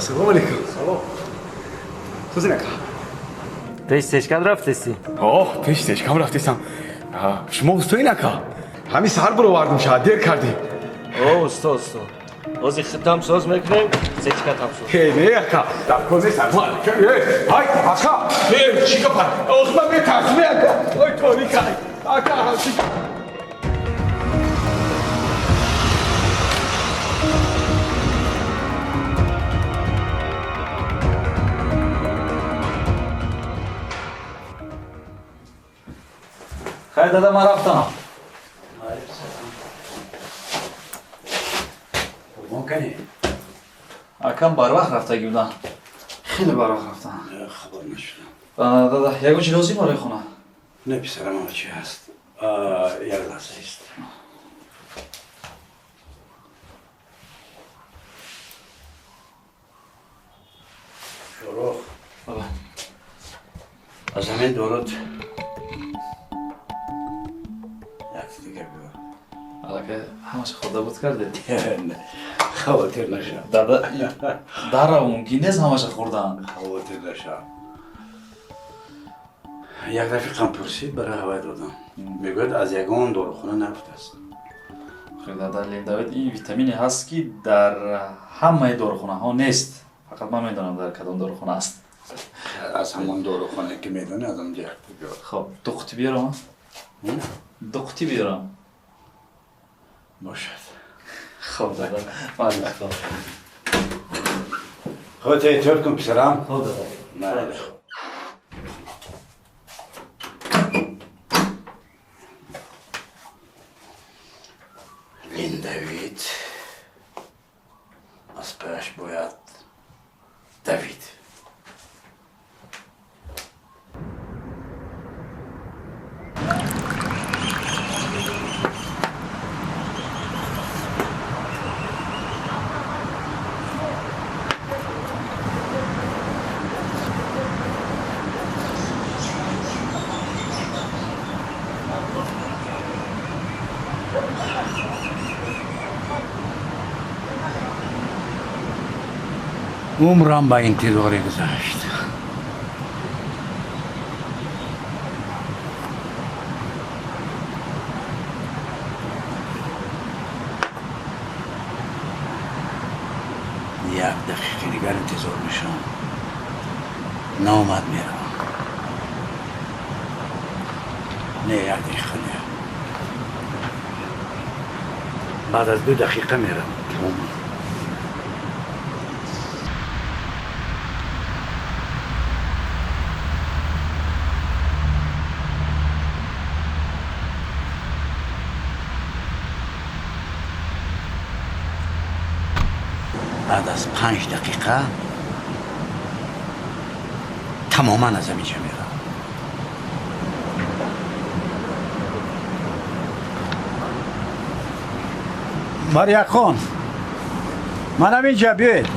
Салом алейкум. Салом. Созин, ака. Пеш сечкам рафтеси? Оҳ, пеш сечкам рафтесам. Шумо устоин, ака? Ҳамин саҳар баровардум, шояд дер кардем. О, усто, усто. Ози хитам соз мекунем, сечкатам соз. Э, не, ака, дар кор нест. Ҳай, ака, э, чӣ гапа? Ох, ман метарсам, ака. Ой, торика. Ака, чӣ Хай, дада, ман рафтам. Қурбон, кане? Акам барвақт рафтагӣ будам, хеле барвақт рафтам. Хабар нашудам. Дада, ягон чи лозим барои хона? Не, писарам, ама чи ҳаст, як лаҳза ист. Шорух, аз ҳамин дорут якти дигар биёр. Аллакай ҳамаша хӯрда буд кардед. Хавотир нашав. Дада, дарав мумкин нест ҳамаша хӯрдан. Хавотир нашав, як рафиқам пурсид, барои ҳавай додам, мегӯяд, аз ягон дорухона нарафтааст. Дада, Линдавит ин витамине ҳаст, ки дар ҳамаи дорухонаҳо нест, фақат ман медонам, дар кадом дорухона аст. Аз ҳамон дорухонае, ки медонӣ, аз он ҷо якта биёр. Хоб, ду қути биёрам? Ду қути биёрам? Бошад. Хоб, дада, майли, хоб. Худат эҳтиёт кун, писарам. Хоб, дада. Майли. Линдавит, аз паяш бояд давид. Умрам ба интизорӣ гузашт. Як дақиқи дигар интизор мешавам, наомад, меравам. Не, як дақиқа не, баъд аз 2 дақиқа меравам, тамоман. Баъд аз 5 дақиқа тамоман аз ҳаминҷа меравам. Марияхон, ман ҳаминҷа, биёед.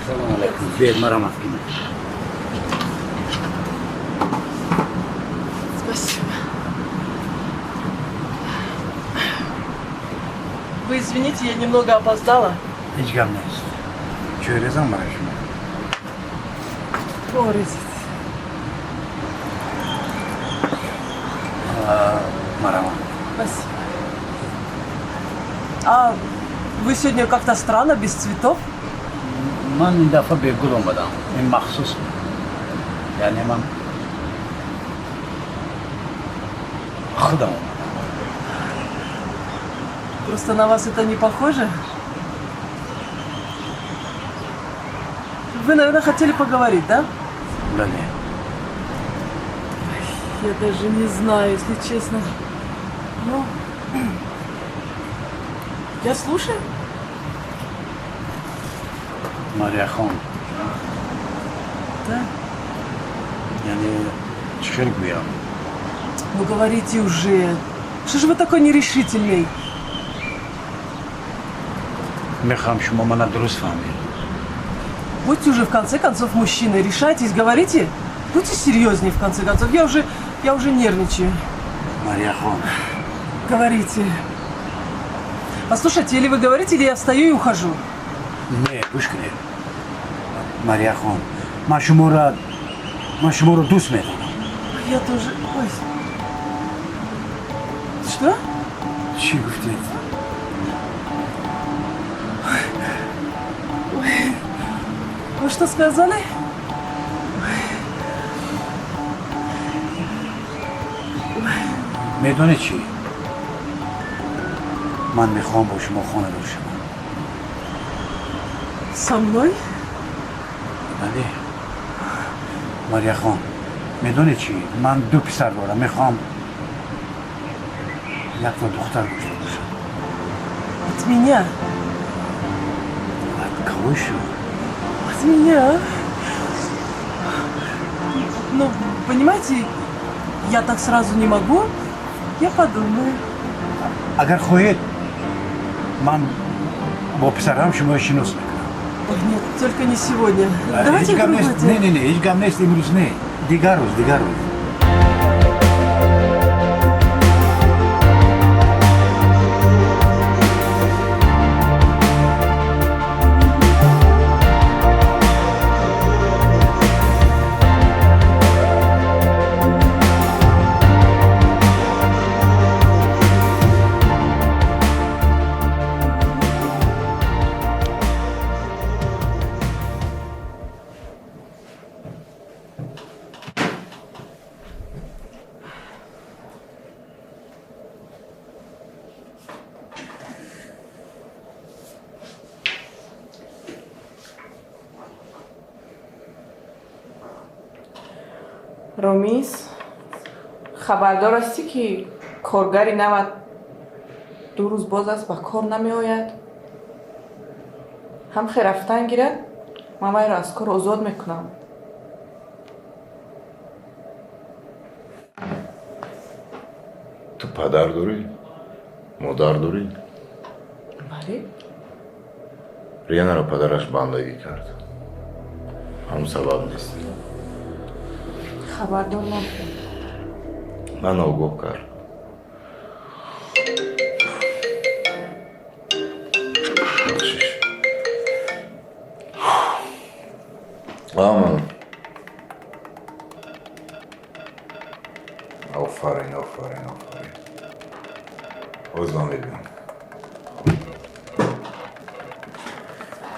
Салом алайкум, биёед, марҳамат кунед. Спасибо. Вы извините, я немного опоздала. Ҳеҷ гап нест. Чой резам барои шумо? О, резед. Марҳамат. Спасибо. А вы сегодня как-то странно, без цветов? Ман ин дафъа бегул омадам, ин махсус буд, яъне ман худам омадам. Просто на вас это не похоже. Вы, наверное, хотели поговорить, да? Бале. Я даже не знаю, если честно. Ну, я слушаю. Марияхон. Да. Яъне чӣ хел гӯям? Ну, говорите уже. Что же вы такой нерешительный? Мехоҳам шумо мана дуруст фаҳмед. Будьте уже в конце концов мужчиной, решайтесь, говорите. Будьте серьезнее в конце концов. Я уже нервничаю. Марияхон. Говорите. Послушайте, или вы говорите, или я встаю и ухожу. Не, гӯш кунед. Марияхон, ман шуморо дӯст медорам. Я тоже. Ой. Что? Чӣ гуфтед? Ой. Вы что сказали? Медонед чӣ? Ман мехоҳам бо шумо хонадор шавам. Со мной? Бале. Марияхон, медонед чӣ? Ман ду писар дорам, мехоҳам якто духтар дошта бошам. От меня? От кого ещё? От меня? Ну, понимаете, я так сразу не могу. Я подумаю. Агар хоҳед, ман бо писарам шуморо шинос мекунам. Ой, нет, только не сегодня. Давайте в другой день. Не, не, не, ҳеҷ гап нест, имрӯз не. Дигар рӯз, дигар рӯз. Ромиз, хабардор ҳастӣ, ки коргари нават 2 рӯз боз аст ба кор намеояд? Ҳам хе рафтан гирад, ман вайро аз кор озод мекунам. Ту падар дорӣ? Модар дорӣ? Бале. Рианаро падараш бандагӣ кард. Ҳамун сабаб нест. Хабардор набудам. Ман огоҳ кард. Бахшиш. Аман. Офарин, офарин, офарин. Боз ман мебинам.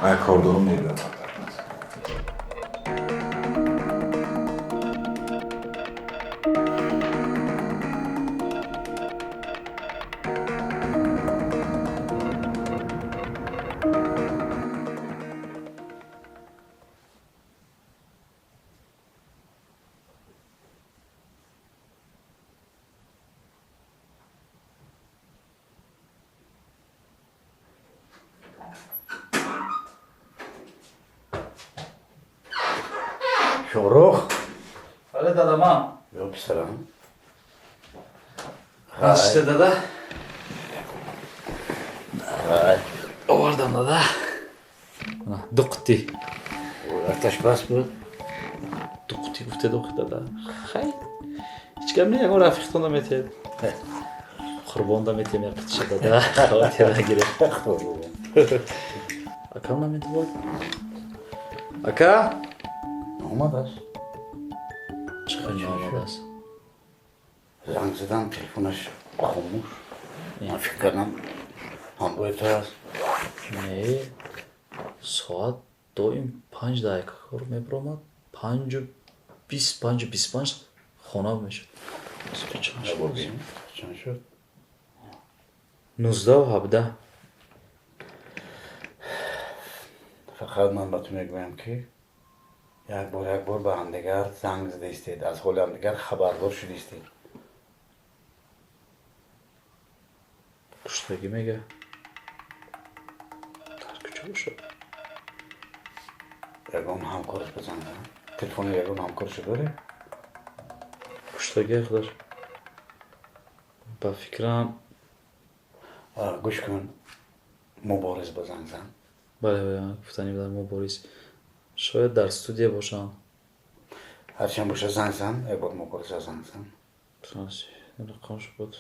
Ман кор дорам, мебинам. Шоҳрух. Бале, дада, ман. Ё писарам. Наште, дада. Ҳай. Овардам, дада. Ду қутӣ. Арташ бас буд? Ду қутӣ гуфте дохи, дада. Хай. Ҳеҷ гап не, ягон рафиқтон метиҳед. Қурбонда метиҳем як қутиша, дада. Хавотир нагиред. Акам наметавад? Ака? Омадааст. Чӣ хел наомадааст? Занг задам, телефонаш хомӯш. Ман фикр кардам ҳамроҳи ту аст. Не, соат доим 5 дақиқа кор мебаромад, 5:20, 5:25 хона мешуд. Чанд шуд? 19:17. Фақат ман ба ту мегӯям, ки як бор, як бор ба ҳамдигар занг зада истед, аз ҳоли ҳамдигар хабардор шуда истед. Куштагӣ мега? Дар куҷо бошад? Ягон ҳамкораш ба занг зад? Телефони ягон ҳамкорашо дорӣ? Куштагӣ худаш. Ба фикрам. Гӯш кун, Мубориз ба занг зан. Бале, бале, гуфтанӣ будам, Мубориз. Шояд дар студия бошанд. Ҳарчанд боша, занг зан, як бор Мубориза занг зан. Рақамш буд.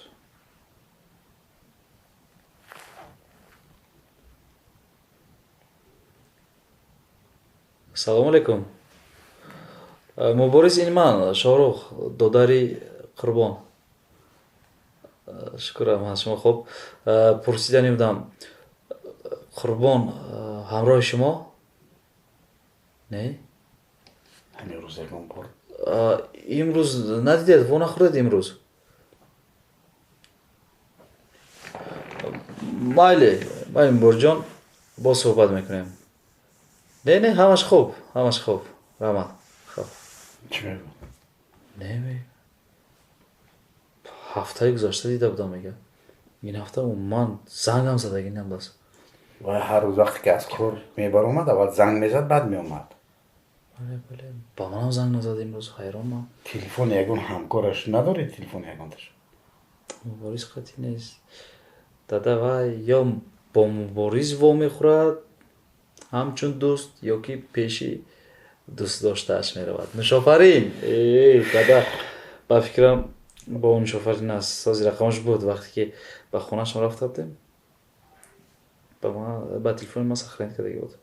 Салому алейкум. Мубориз, ин ман, Шоҳрух, додари Қурбон. Шукрам, аз шумо хуб. Пурсидани будам, Қурбон ҳамроҳи шумо? Не? Ҳамин рӯз ягон бор? Имрӯз надидед, во нахӯрдед имрӯз? Майли, майли, Муборизҷон, боз суҳбат мекунем. Не, не, ҳамаш хуб, ҳамаш хуб. Раҳмат. Хуб. Чӣ мегӯ? Не, ҳафтаи гузашта дида будам, мега. Ин ҳафта умуман зангам задагӣ набудааст. Вай ҳар рӯз вақте ки аз кор мебаромад, аввал занг мезад, баъд меомад. Бале, бале, ба манам занг назад имрӯз, ҳайрон ман. Телефони ягон ҳамкораш надоред, телефони ягонташ? Мубориз қатъӣ нест. Дада, вай ё бо Мубориз вомехӯрад ҳамчун дӯст, ё ки пеши дӯстдоштааш меравад. Нушофарин! Э, дада, ба фикрам, бо Нушофарин аст. Сози рақамаш буд, вақте ки ба хонаашон рафта будем, ба ман ба телефони ман сохранить кардагӣ буд.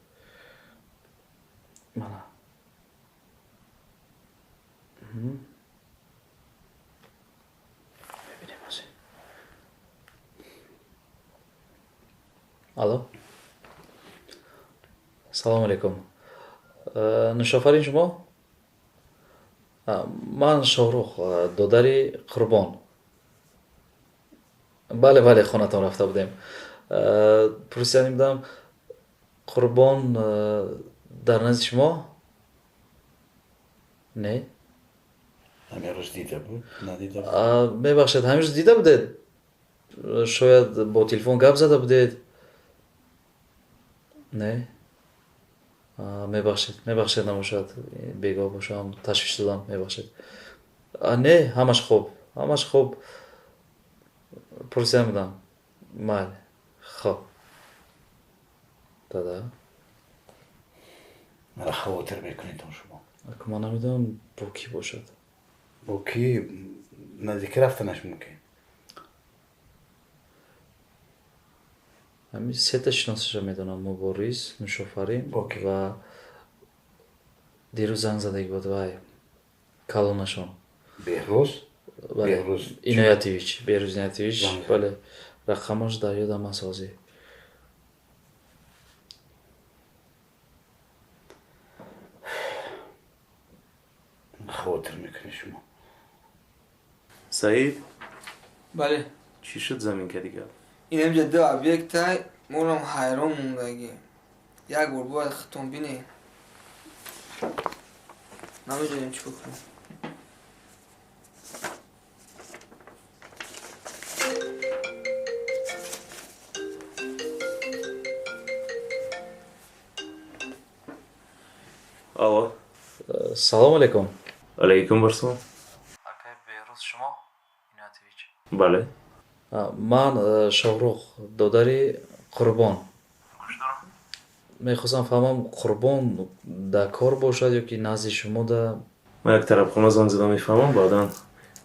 Мана. Мебинем ҳозир. Алло. Салому алейкум. Нушофарин шумо? Ман Шоҳрух, додари Қурбон. Бале, бале, хонатон рафта будем. Пурсидани будам, Қурбон дар назди шумо? Не? Ҳамин рӯз дида буд, надида буд? Мебахшед, ҳамин рӯз дида будед? Шояд бо телефон гап зада будед? Не? Мебахшед, мебахшед, набошад, бегоҳ бошам, ташвиш додам, мебахшед. Не, ҳамаш хуб, ҳамаш хуб. Пурсида будам. Майли. Хуб. Дада? Мара хавотир мекунед шумо. Ман намедонам бо кӣ бошад. Бо кӣ наздикӣ рафтанаш мумкин? Ҳамин сета шиносаша медонам: Мубориз, Нушофарин ва дирӯз занг задагӣ буд вай калонашон. Беҳрӯз? Бале, Иноятович, Беҳрӯз Иноятович, бале, рақамаш дар ёдам аст ҳозир. Хавотир мекунед шумо. Саид? Бале. Чӣ шуд заминка дигар? Инамҷа ду объектай, морам ҳайрон мондагӣ. Як бор бояд худтон бинед. Намедонем чӣ кор кунем. Алло. Салому алейкум. Алейкум ассалом. Акай Беҳрӯз шумо? Иноятович. Бале. Ман Шоҳрух, додари Қурбон. Мехостам фаҳмам, Қурбон дар кор бошад ё ки назди шумо да? Ман як тарабхона занг зада мефаҳмам, баъдан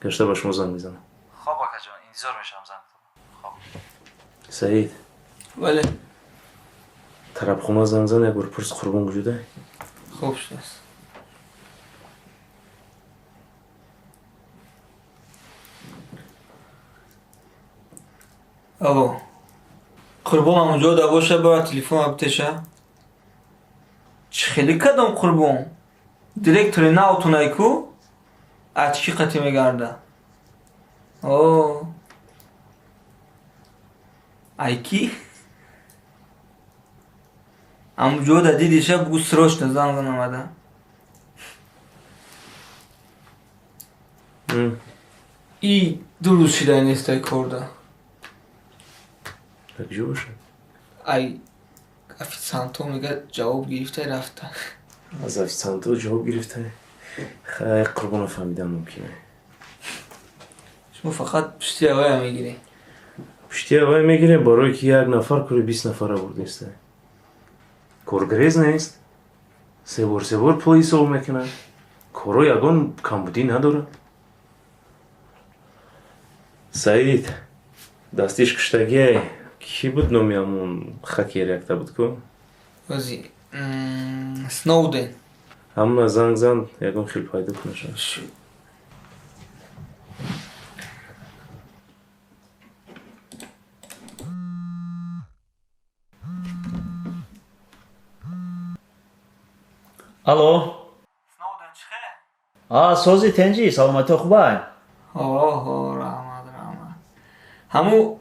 гашта ба шумо занг мезанам. Хоб, акаҷон, интизор мешавам зангтон. Хоб. Саид. Бале. Тарабхона занг зан, як бор пурс, Қурбон куҷода? Хуб шудааст. Алло. Қурбон ҳамонҷо да боша, бояд телефон битеша? Чӣ хеле кадом Қурбон? Директори навтунай ку? Ачки қатӣ мегарда. О. Ай ки? Ҳамонҷо да дидиша, бугӯ срочно занг зан омада. И ду рӯз шидай нестай корда. Дар куҷо бошад? Ай официантҳо мега ҷавоб гирифтай рафта. Аз официантҳо ҷавоб гирифтай? Хай, Қурбонро фаҳмидан мумкин. Шумо фақат пушти авая мегиред. Пушти Пишти авай мегирем, барое ки як нафар кори 20 нафара бурд неста. Коргрез нест. Се бор се бор пул ҳисоб мекунад. Коро ягон камбудӣ надорад. Саид, дастиш куштагиай. Кӣ буд номи ҳамон хакер якта буд ку? Ози Сноуден. Ҳамона занг зан, ягон хел пайдо кунаша. Алло. Сноуден чӣ хел? А, сози тенҷи, саломатиё хубай? Ҳо, раҳмат, раҳмат. Ҳаму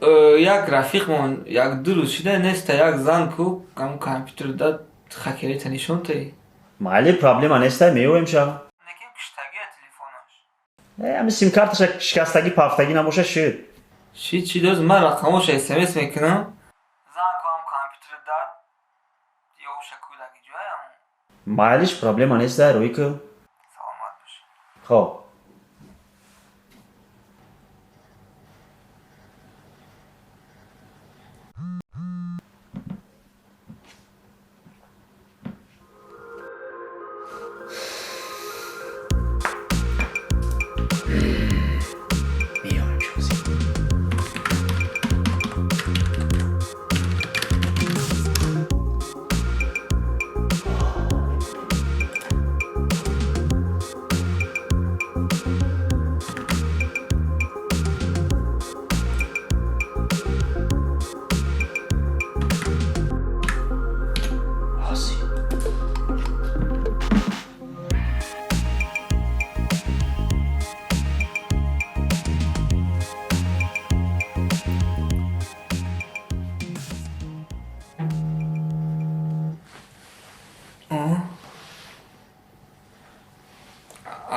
як рафиқмон як ду рӯз шида неста, як занг ку, ҳаму компютер дад хакерита нишон таи. Майли, проблема нестай, меоем ша. Лекин куштагия телефонаш. Ами симкарташа шикастагӣ пафтагӣ набоша шуд. Шид, шид, оз ман рақамоша смс мекунам. Занг ку ҳам компютер дад ёша кӯдаки ҷоя ҳаму. Майлиш, проблема нестай, рӯй ку. Саломат бош. Хоб.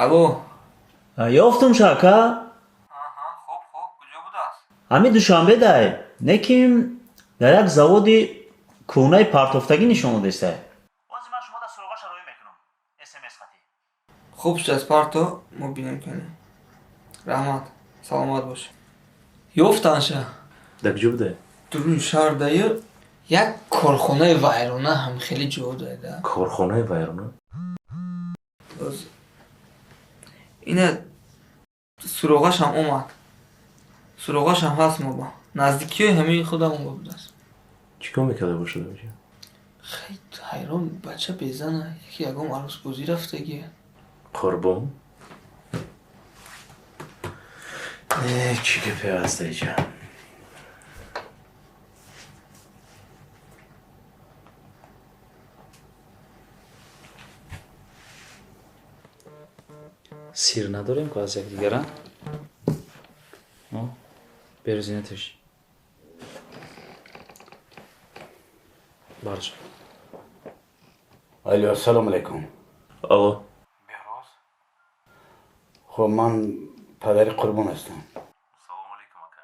Алло. Ёфтум ша, ака. Аҳа, хуб, хуб, куҷо будааст? Ҳами Душанбе дай. Неким дар як заводи кӯҳнаи партофтагӣ нишон додестай. Ҳозир ман шумо дар суроғаша роӣ мекунам. СМС хатӣ. Хуб шудааст, парто, мо бинем кунем. Раҳмат, саломат бош. Ёфтанша. Дар куҷо буда? Дуруни шаҳр даю як корхонаи вайрона ҳам хеле ҷо дада. Корхонаи вайрона? Ина суроғашам омад. Суроғашам ҳаст моба. Наздикиёи ҳамин худамон будааст. Чӣ кор мекарда бошад онҷо? Хай, ҳайрон, бача безана, яки ягон арӯсбозӣ рафтагия. Қурбон? Чӣ гапе ҳаст инҷа? Сир надорем ку аз якдигара? Берӯзинаташ. Барҷо. Алло, ассалому алайкум. Алло. Беҳроз? Хуб, ман падари Қурбон ҳастам. Салому алайкум, ака.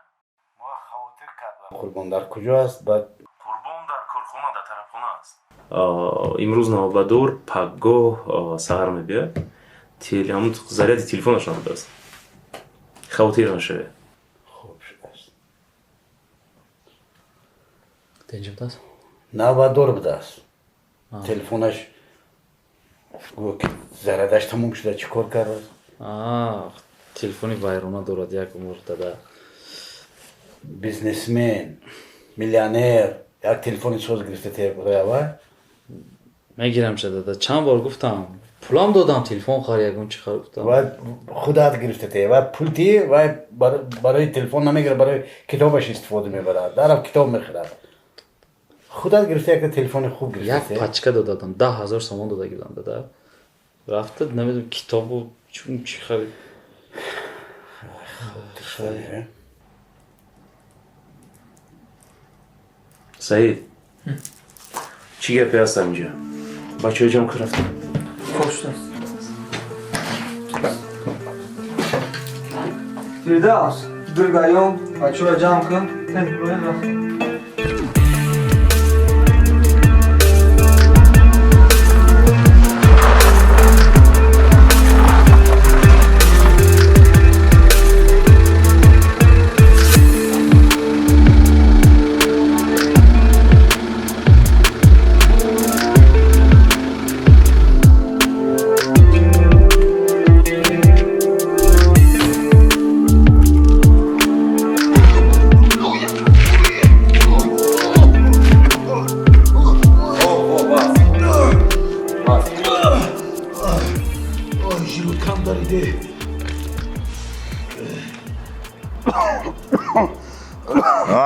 Мо хавотир кардам. Қурбон дар куҷо аст? Баъд Қурбон дар корхона, дар тарафхона аст. Имрӯз навбатдор, паггоҳ саҳар мебиёяд. Ҳамун заряди телефонаш набудааст. Хавотир нашавед. Хуб шудааст. Тенҷи будааст? Навбатдор будааст. Телефонаш гӯё ки зарядаш тамом шуда, чӣ кор кардааст? Телефони вайрона дорад як умр дада. Бизнесмен, миллионер, як телефони соз гирифта барои авай? Мегирамша дада, чанд бор гуфтам. Пулам додам, телефон хар, ягон чӣ хар гуфтам. Вай худат гирифта те, вай пул ти, вай барои телефон намегирад, барои китобаш истифода мебарад. Дарав китоб мехӯрад. Худат гирифта якта телефони хуб гирифта Як те. пачка додадам, 10 000 сомон дода гирдам дада. Рафта, намедонам, китобу чун чӣ харид. Саид, чӣ гапе ҳаст инҷа? Бачаҳо ҷамъ кар рафтанд. Хуб шудааст. Фирдавс, дургаём, бачаҳоро ҷамъ кун. Тен, роя рафт.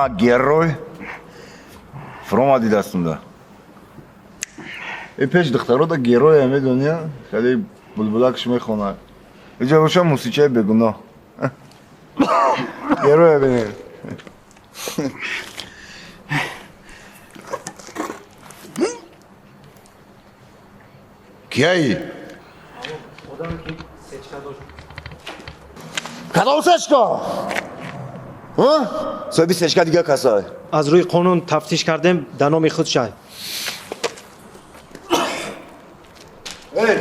Ма герой фуромадӣ дастумда. Э пеш духтарода героя медони, хеле булбулакш мехонад. Иҷа боша мусичаи бегуноҳ. Героя бинед. Кияи? Кадом сечка? Соҳиби сечка дигар касай. Аз рӯи қонун тафтиш кардем, дар номи худ шай. Эй!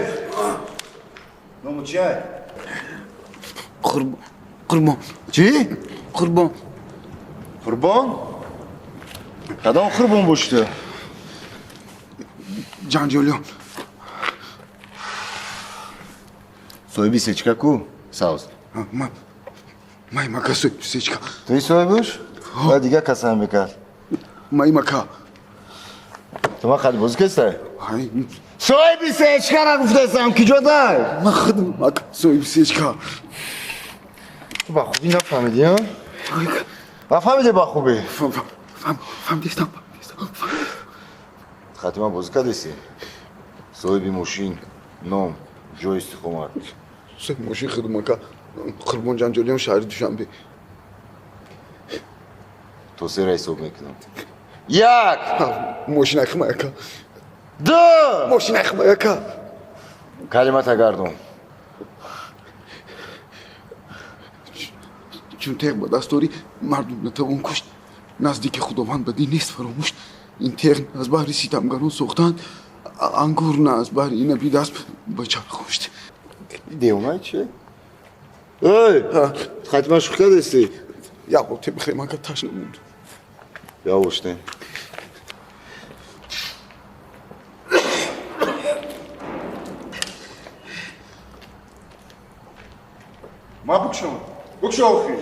Ному чиай? Қурбон. Чӣ? Қурбон. Қурбон? Кадом қурбон бошӣ ту? Ҷанҷолиён. Соҳиби сечка ку? Савз. Маймака соҳиби сечка. Туи соҳибаш? Ва дигар касам мекард. Маймака. Ту ман қадибозӣ кестай? Соҳиби сечкара гуфтаистам, ки ҷо дай? Ман худам мака соҳиби сечка. Ту ба хубӣ нафаҳмидӣ, а? Нафаҳмидӣ ба хубӣ? Фаҳмидистам. Хати ман бозӣ кардисӣ? Соҳиби мошин, ном, ҷои истиқомат. Соҳиби мошин худам мака. Қурбон Ҷанҷолиён, шаҳри Душанбе. То сера ҳисоб мекунам. Як! Мошин ахма яка. Ду! Мошин ахма яка. Калимата гардон. Чун теғ ба даст дорӣ, мардум натавон кушт. Наздики Худованд бадӣ нест фаромӯшт. Ин теғ аз баҳри ситамгарон сохтанд, ангур на аз баҳри инаби даст ба чап хушт. Девонай чи? Эй! Хатима шӯхӣ кардастӣ? Як бор тебихе мака ташна монд. Явош не. Ма букшом. Букшо охи.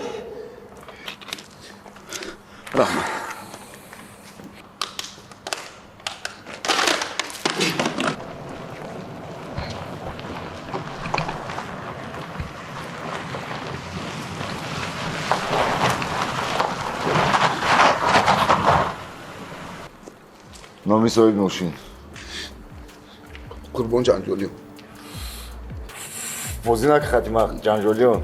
Раҳмат. Номи соҳиби мошин? Қурбон Ҷанҷолиён. Бозӣ наки Хатима, Ҷанҷолиён.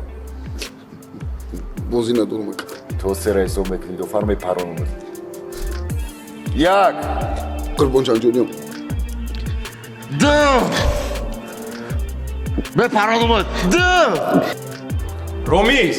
Бозӣ надорам ака. То сера ҳисоб мекунӣ, дофар мепаронамад. Як! Қурбон Ҷанҷолиён. Ду! Мепаронамад. Ду! Ромиз!